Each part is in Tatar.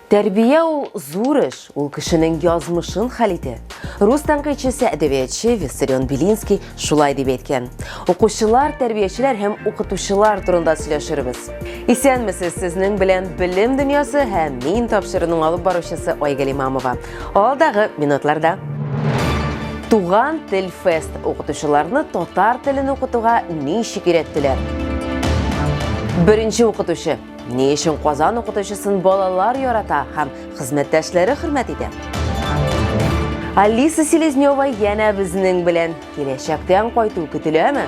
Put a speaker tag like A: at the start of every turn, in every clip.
A: Тәрбия ул зур эш, ул кешенең язмышын хәл итә. Рус тәнкыйтьчесе, әдәбиятчы Виссарион Белинский шулай дип әйткән. Укучылар, тәрбиячеләр һәм укытучылар турында сөйләшербез. Исәнмесез, сезнең белән Белем дөньясы һәм мин тапшыруның алып баручысы Айгөл Имамова. Алдагы минутларда Туган тел фест укытучыларны татар телен укытуга ничек өйрәттеләр? Беренче укытучы Ни өчен Казан укытучысын балалар ярата һәм хезмәттәшләре хөрмәт итә? Алиса Селезнева янә безнең белән. Киләчәктән кайту көтеләме?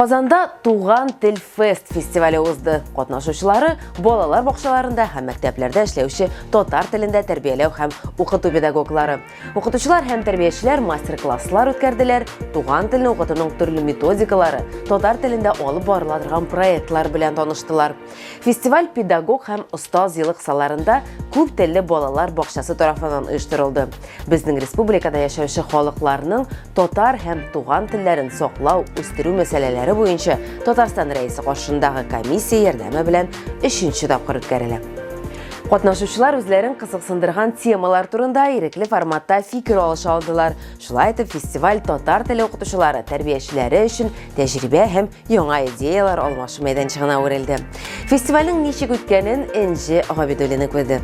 A: Казанда Туган тел фест фестивале узды. Катнашучылары балалар бакчаларында һәм мәктәпләрдә эшләүче татар телендә тәрбияләү һәм укыту педагоглары. Укытучылар һәм тәрбиячеләр мастер-класслар үткәрделәр, туган телне укытуның төрле методикалары, татар телендә алып барыла торган проектлар белән таныштылар. Фестиваль педагог һәм остаз елы кысаларында күп телле балалар бакчасы тарафыннан оештырылды. Безнең республикада яшәүче халыкларның татар һәм туган телләрен саклау, үстерү мәсьәләләре буенча Татарстан Рәисе каршындагы комиссия ярдәме белән өченче тапкыр үткәрелә. Катнашучылар үзләрен кызыксындырган темалар турында ирекле форматта фикер алыша алдылар. Шулай итеп, фестиваль татар теле укытучылары, тәрбиячеләре өчен тәҗрибә һәм яңа идеяләр алмашу мәйданчыгына әверелде. Фестивальнең ничек үткәнен Энҗе Габидуллина күрде.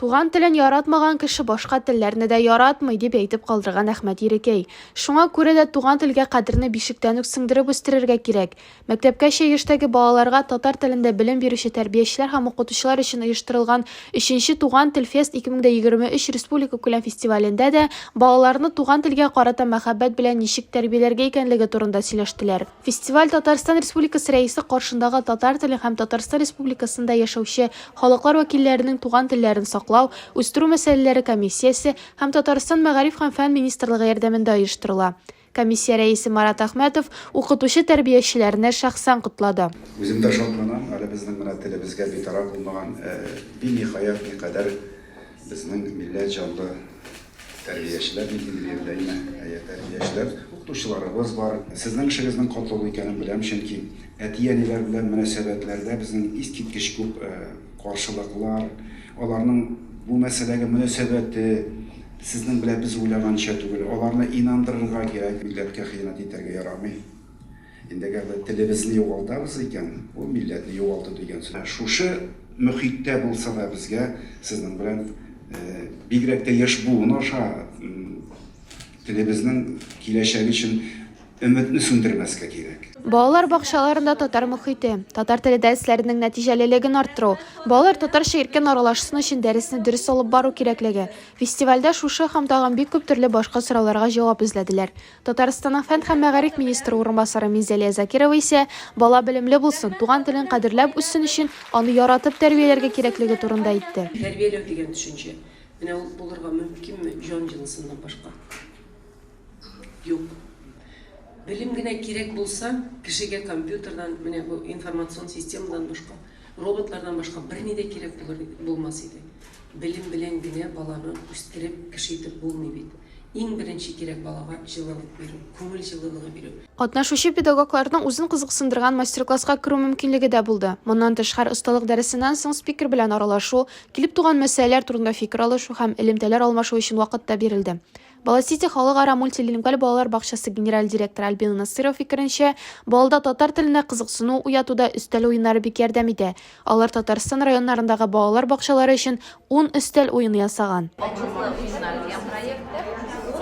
B: Туган телен яратмаган кеше башка телләрне дә яратмый, дип әйтеп калдырган Әхмәт Ерикәй. Шуңа күрә дә туган телгә кадерне бишектән үк сеңдереп үстерергә кирәк. Мәктәпкәчә яшьтәге балаларга татар телендә белем бирүче тәрбиячеләр һәм укытучылар өчен оештырылган өченче Туган тел фест 2023 республикакүләм фестивалендә дә балаларны туган телгә карата мәхәббәт белән ничек тәрбияләргә икәнлеге турында сөйләштеләр. Фестиваль Татарстан Республикасы Рәисе каршындагы татар теле һәм Татарстан Республикасында яшәүче халыклар вәкилләренең туган телләрен саклау, үстерү мәсьәләләре комиссиясе һәм Татарстан Мәгариф һәм фән министрлыгы ярдәмендә оештырыла. Комиссия рәисе Марат Әхмәтов укытучы-тәрбиячеләрне шәхсән котлады.
C: Үзем дә шатланам, әле безнең менә телебезгә битараф булмаган биниһаять никадәр безнең милләт җанлы Тәрбиячеләр бит инде биредә, әйме? Әйе, тәрбиячеләр, укытучыларыбыз бар. Сезнең эшегезнең катлаулы икәнен беләм, чөнки әти-әниләр белән мөнәсәбәтләрдә безнең искиткеч күп каршылыклар, аларның бу мәсьәләгә мөнәсәбәте сезнең белән без уйлаганча түгел. Аларны инандырырга кирәк, милләткә хыянәт итәргә ярамый. Инде әгәр дә телебезне югалтабыз икән, ул милләтне югалту дигән сүз. Шушы мөхиттә булса да безгә сезнең белән бигрәк тә яшь буын аша телебезнең киләчәге өчен өметне сүндермәскә кирәк.
B: Балалар бакчаларында татар мохите, татар теле дәресләренең нәтиҗәлелеген арттыру, балалар татарча иркен аралашсын өчен дәресне дөрес алып бару кирәклеге, фестивальдә шушы һәм тагын бик күп төрле башка сорауларга җавап эзләделәр. Татарстанның фән һәм мәгариф министры урынбасары Минзәлия Закирова исә бала белемле булсын, туган телен кадерләп үссен өчен аны яратып тәрбияләргә кирәклеге турында әйтте.
D: Тәрбияләү дигән төшенчә, менә ул булырга мөмкинме җан җылысыннан башка? Юк. Белем генә кирәк булса, кешегә компьютердан, менә бу информацион системадан башка, роботлардан башка берни дә кирәк булыр булмас иде. Белем белән генә баланы үстереп, кеше итеп булмый бит. Иң беренче кирәк балага җылылык бирү, күңел җылылыгы бирү.
B: Катнашучы педагогларның үзен кызыксындырган мастер-класска керү мөмкинлеге дә булды. Моннан тыш, һәр осталык дәресеннән соң спикер белән аралашу, килеп туган мәсьәләләр турында фикер алышу һәм элемтәләр алмашу өчен вакыт та бирелде. Баласити халыкара мультилингваль балалар бакчасы генераль директоры Альбина Насыйрова фикеренчә, балада татар теленә кызыксыну уятуда өстәл уеннары бик ярдәм итә. Алар Татарстан районнарындагы балалар бакчалары өчен ун өстәл уены ясаган.
E: Отчетлы уеннар дигән проекты.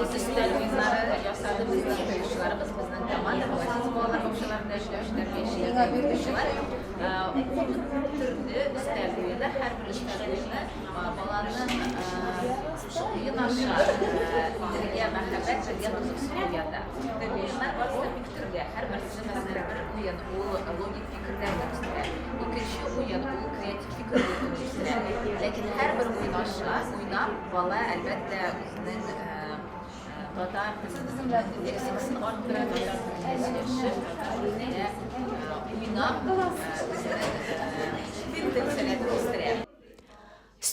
E: Ун өстәл уеннары ясады безнең укытучыларыбыз, безнең команда, Баласити балалар бакчаларында эшләүче тәрбиячеләр һәм укытучылар. Ун төрле өстәл уены, һәрбер өстәл уены баланың шушы уен аша телгә мәхәббәт, телгә кызыксыну уята. Уеннар барысы да бик төрле, һәрберсе, мәсәлән, бер уен ул логик фикерләрне үстерә. Икенче уен, ул креатив фикерләүне үстерә. Ләкин һәрбер уен аша, уйнап, бала, әлбәттә, үзенең татар теленең лексикасын арттыра, татар телендә сөйләшеп, үзенә уйнап, үзенең тел сәләтен үстерә.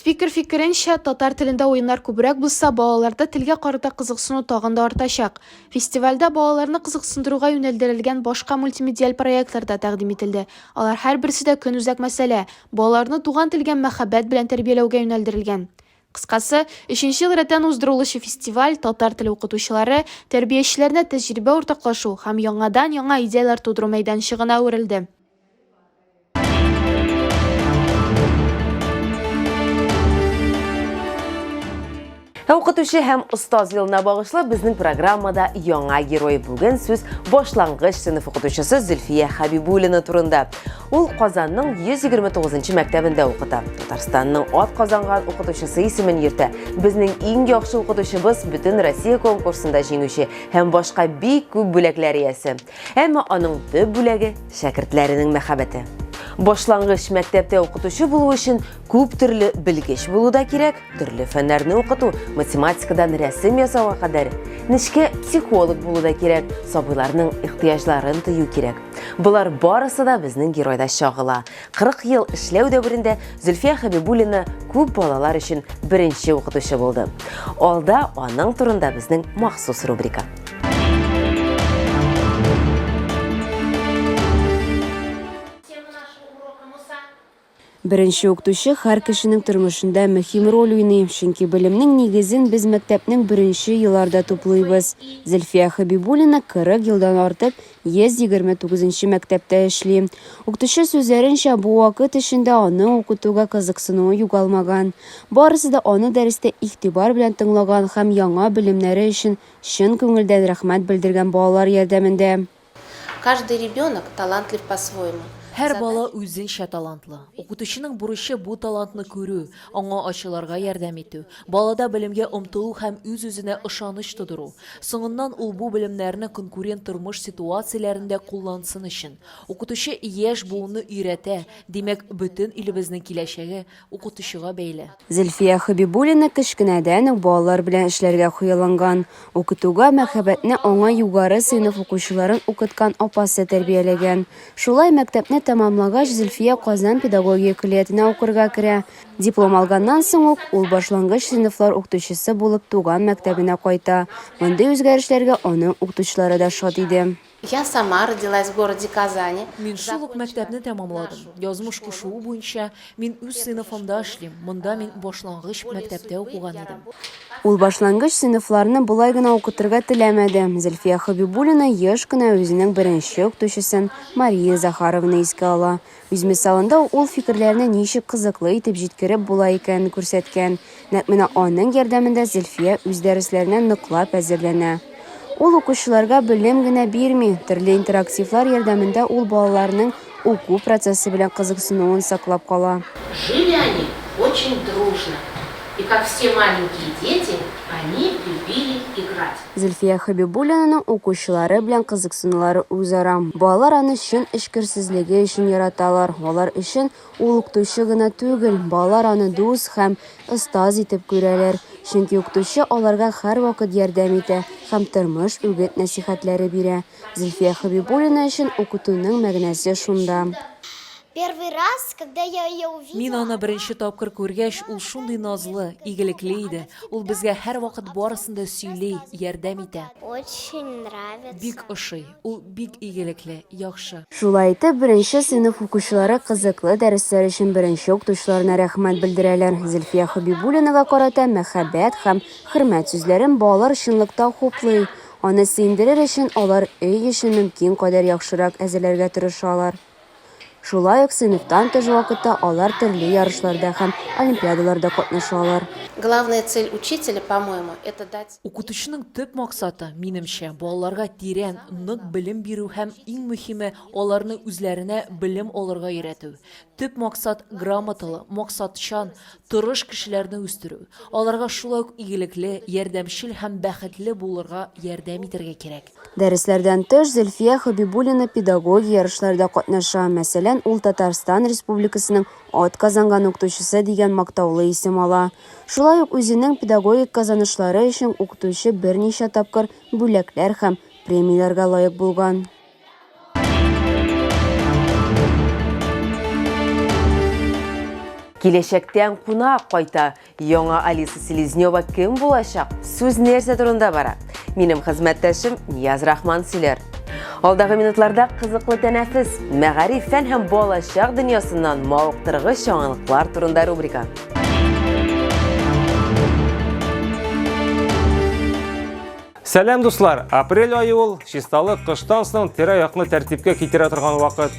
B: Спикер фикеренчә, татар телендә уеннар күбрәк булса, балаларда телгә карата кызыксыну тагын да артачак. Фестивальдә балаларны кызыксындыруга юнәлдерелгән башка мультимедиаль проектлар да тәкъдим ителде. Алар һәрберсе дә көнүзәк мәсьәлә, балаларны туган телгә мәхәббәт белән тәрбияләүгә юнәлдерелгән. Кыскасы, өченче ел рәттән уздырылучы фестиваль татар теле укытучылары, тәрбиячеләренә тәҗрибә уртаклашу һәм яңадан-яңа идеяләр тудыру мәйданчыгына әверелде.
A: Ә укытучы һәм остаз елына багышлап безнең программада яңа герой. Бүген сүз башлангыч сыйныф укытучысы Зөлфия Хәбибуллина турында. Ул Казанның 129 нчы мәктәбендә укыта. Татарстанның ат казанган укытучысы исемен йөртә. Безнең иң яхшы укытучыбыз бөтен Россия конкурсында җиңүче һәм башка бик күп бүләкләр иясе. Әмма аның төп бүләге шәкертләренең мәхәббәте. Башлангыч мәктәптә укытучы булу өчен күп төрле белгеч булу да кирәк, төрле фәннәрне укыту, математикадан рәсем ясауга кадәр, нечкә психолог булу да кирәк, сабыйларның ихтыяҗларын тою кирәк. Болар барысы да безнең геройда чагыла. 40 ел эшләү дәверендә Зөлфия Хәбибуллина күп балалар өчен беренче укытучы булды. Алда аның турында безнең махсус рубрика.
F: Беренче укытучы һәр кешенең тормышында мөһим роль уйный, чөнки белемнең нигезен без мәктәпнең беренче елларда туплыйбыз. Зөлфия Хәбибуллина 40 елдан артык 129 нчы мәктәптә эшли. Укытучы сүзләренчә, бу вакыт эчендә аның укытуга кызыксынуы югалмаган. Барысы да аны дәрестә игътибар белән тыңлаган һәм яңа белемнәре өчен чын күңелдән рәхмәт белдергән балалар ярдәмендә.
G: Каждый ребенок талантлив по-своему.
H: Һәр бала үзенчә талантлы. Укытучының бурычы бу талантны күрү, аңа ачыларга ярдәм итү, балада белемгә омтылу һәм үз-үзенә ышаныч тудыру. Соңыннан ул бу белемнәрне конкурент тормыш ситуацияләрендә куллансын өчен. Укытучы яшь буынны өйрәтә, димәк, бөтен илебезнең киләчәге укытучыга бәйле.
F: Зөлфия Хәбибуллина кечкенәдән үк балалар белән эшләргә хыялланган. Укытуга мәхәббәтне аңа югары сыйныф укучыларын укыткан апасы тәрбияләгән. Шулай мәктәпне тәмамлагач, Зөлфия Казан педагогия көллиятенә укырга керә. Диплом алганнан соң ук ул башлангыч сыйныфлар укытучысы булып туган мәктәбенә кайта. Мондый үзгәрешләргә аның укытучылары да шат иде.
G: Я сама родилась в городе Казани.
H: Мин шул ук мәктәпне тәмамладым. Язмыш кушуы буенча, мин үз сыйныфымда эшлим, монда мин башлангыч мәктәптә укыган идем.
F: Ул башлангыч сыйныфларны болай гына укытырга теләмәде. Зөлфия Хәбибуллина еш кына үзенең беренче укытучысын Мария Захарованы искә ала. Үз мисалында ул фикерләрне ничек кызыклы итеп җиткереп була икәнен күрсәткән. Нәкъ менә аның ярдәмендә Зөлфия үз дәресләренә ныклап әзерләнә. Ул укучыларга белем генә бирми, төрле интерактивлар ярдәмендә ул балаларның уку процессы белән кызыксынуын саклап кала.
G: Жили они очень дружно, и как все маленькие дети, они любили играть.
F: Зөлфия Хәбибуллинаның укучылары белән кызыксынулары үзара. Балалар аны чын эчкерсезлеге өчен яраталар. Алар өчен ул укытучы гына түгел, балалар аны дус һәм остаз итеп күрәләр. Чөнки укытучы аларга һәрвакыт ярдәм итә һәм тормыш үгет-нәсыйхәтләре бирә. Зөлфия Хәбибуллина өчен укытуның мәгънәсе шунда.
I: Первый раз, когда я ее увидела.
H: Мин аны беренче тапкыр күргәч, ул шундый назлы, игелекле иде. Ул безгә һәрвакыт барысын да сөйли, ярдәм итә.
I: Очень нравится.
H: Бик ошый. Ул бик игелекле, яхшы.
F: Шулай итеп, беренче сыйныф укучылары кызыклы дәресләр өчен беренче укытучыларына рәхмәт белдерәләр. Зөлфия Хәбибуллинага карата мәхәббәт һәм хөрмәт сүзләрен балалар чынлыкта хуплый. Аны сөендерер өчен алар өй эшен мөмкин кадәр яхшырак әзерләргә тырышалар. Шулай ук сыйныфтан тыш вакытта алар төрле ярышларда һәм олимпиадаларда катнашалар.
G: Главная цель учителя, по-моему, это дать.
H: Укытучының төп максаты, минемчә, балаларга тирән, нык белем бирү һәм, иң мөһиме, аларны үзләренә белем алырга өйрәтү. Төп максат, грамоталы, максатчан, тырыш кешеләрне үстерү. Аларга шулай ук игелекле, ярдәмчел һәм бәхетле булырга ярдәм итәргә кирәк.
F: Дәресләрдән тыш, Зөлфия Хәбибуллина педагогик ярышларда катнаша. Мәсәлән, ул Татарстан Республикасының атказанган укытучысы дигән мактаулы исем ала. Шулай ук үзенең педагогик казанышлары өчен укытучы берничә тапкыр бүләкләр һәм премияләргә лаек булган.
A: Киләчәктән кунак кайта. Яңа Алиса Селезнева кем булачак? Сүз нәрсә турында бара? Минем хезмәттәшем Нияз Рахман сөйләр. Алдагы минутларда кызыклы тәнәфес, мәгариф, фән һәм балачак дөньясыннан мавыктыргыч яңалыклар турында рубрика.
J: Сәлам, дуслар! Апрель ае ул чисталык, кыштан соң тирә-якны тәртипкә китерә торган вакыт.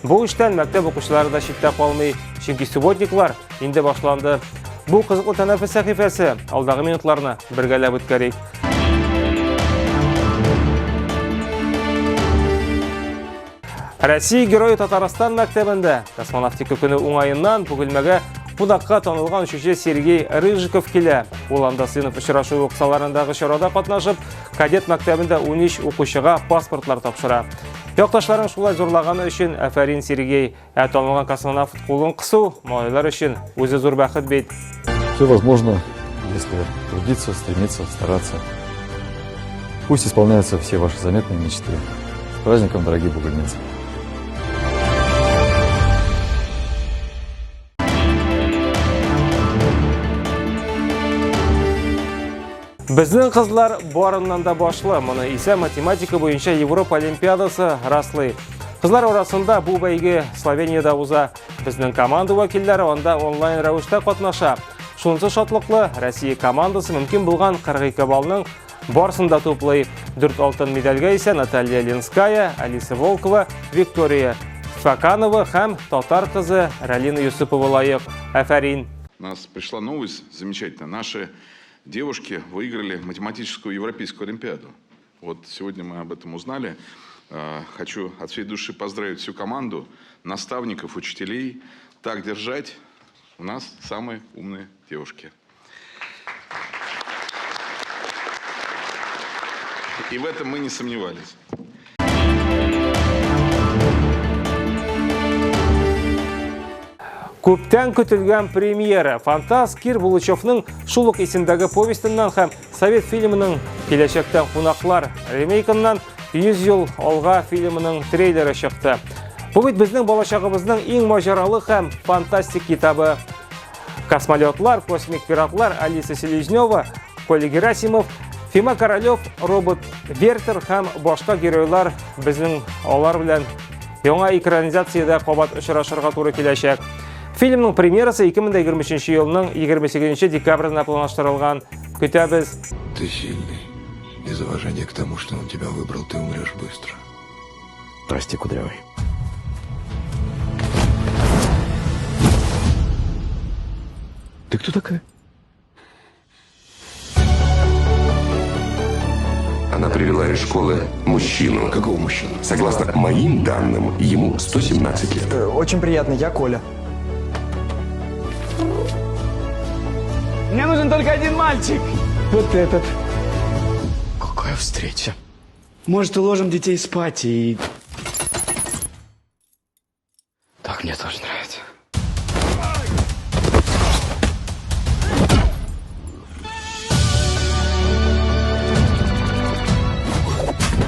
J: Бу эштән мәктәп укучылары да читтә калмый, чөнки субботниклар инде башланды. Бу кызыклы тәнәфес сәхифәсе. Алдагы минутларны бергәләп үткәрик. Россия Герое Татарстан мәктәбендә космонавтика көне уңаеннан Бөгелмәгә кунакка танылган очучы Сергей Рыжиков килә. Ул анда сыйныф очрашуы кысаларындагы чарада катнашып, кадет мәктәбендә 13 укучыга паспортлар тапшыра. Якташларын шулай зурлаганы өчен афәрин, Сергей. Ә танылган космонавт кулын кысу малайлар өчен үзе зур бәхет бит.
K: Все возможно, если трудиться, стремиться, стараться. Пусть исполняются все ваши заметные мечты. С праздником, дорогие бугульминцы!
J: Безнең кызлар барыннан да башлы. Моны исә математика буенча Европа Олимпиадасы раслый. Кызлар арасында бу бәйге Словениядә уза. Безнең команда вәкилләре анда онлайн рәвештә катнаша. Шунысы шатлыклы, Россия командасы мөмкин булган 42 баллның барысын да туплый. Дүрт алтын медальгә исә Наталья Ленская, Алиса Волкова, Виктория Факанова һәм татар кызы Ралина Юсупова лаек. Афәрин!
L: Нас пришла новость замечательная. Наши девушки выиграли математическую европейскую олимпиаду. Вот сегодня мы об этом узнали. Хочу от всей души поздравить всю команду, наставников, учителей. Так держать. У нас самые умные девушки. И в этом мы не сомневались.
J: Күптән көтелгән премьера Фантаст Кир Булычевның шул ук исемдәге повестеннан һәм совет фильмының Киләчәктән кунаклар ремейкыннан 100 ел алга фильмының трейлеры чыкты. Бу бит безнең балачагыбызның иң маҗаралы һәм фантастик китабы. Космолетлар, космик пиратлар Алиса Селезнева, Коля Герасимов, Фима Королев, робот Вертер һәм башка геройлар безнең алар белән яңа экранизациядә кабат очрашырга туры киләчәк. Фильмның премьерасы 2023 елның 28 декабренә планлаштырылган. Көтәбез.
M: Ты сильный. Из уважения к тому, что он тебя выбрал, ты умрешь быстро. Прости, Кудрявый. Ты кто такая?
N: Она привела из школы мужчину.
M: Какого мужчину?
N: Согласно моим данным, ему 117 лет.
O: Очень приятно, я Коля.
P: Мне нужен только один мальчик.
O: Вот этот.
M: Какая встреча?
P: Может, уложим детей спать и...
M: Так мне тоже нравится.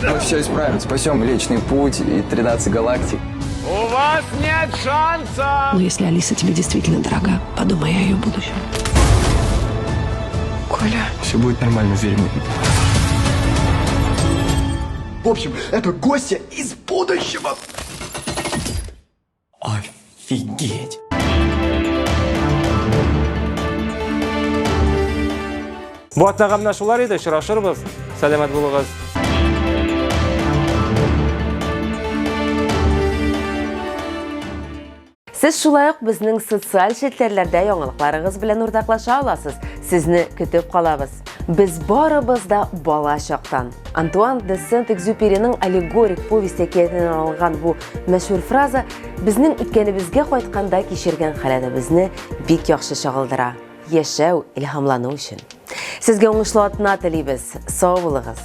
O: Мы все исправим, спасем Млечный Путь и 13 галактик.
P: У вас нет шанса!
D: Но если Алиса тебе действительно дорога, подумай о ее будущем.
M: Коля. Все будет нормально, верь мне.
O: В общем, это гостья из будущего.
M: Офигеть.
J: Бу атнага менә шулар иде. Очрашырбыз. Сәламәт булыгыз.
A: Сез шулай ук безнең социаль челтәрләрдә яңалыкларыгыз белән уртаклаша аласыз. Сезне көтеп калабыз. Без барыбыз да бала чактан. Антуан де Сент-Экзюпериның аллегорик повесть әкиятеннән алынган бу мәшһүр фраза безнең үткәнебезгә кайтканда кичергән халәтебезне бик яхшы чагылдыра. Яшәү, илһамлану өчен. Сезгә уңышлы атна телибез. Сау булыгыз.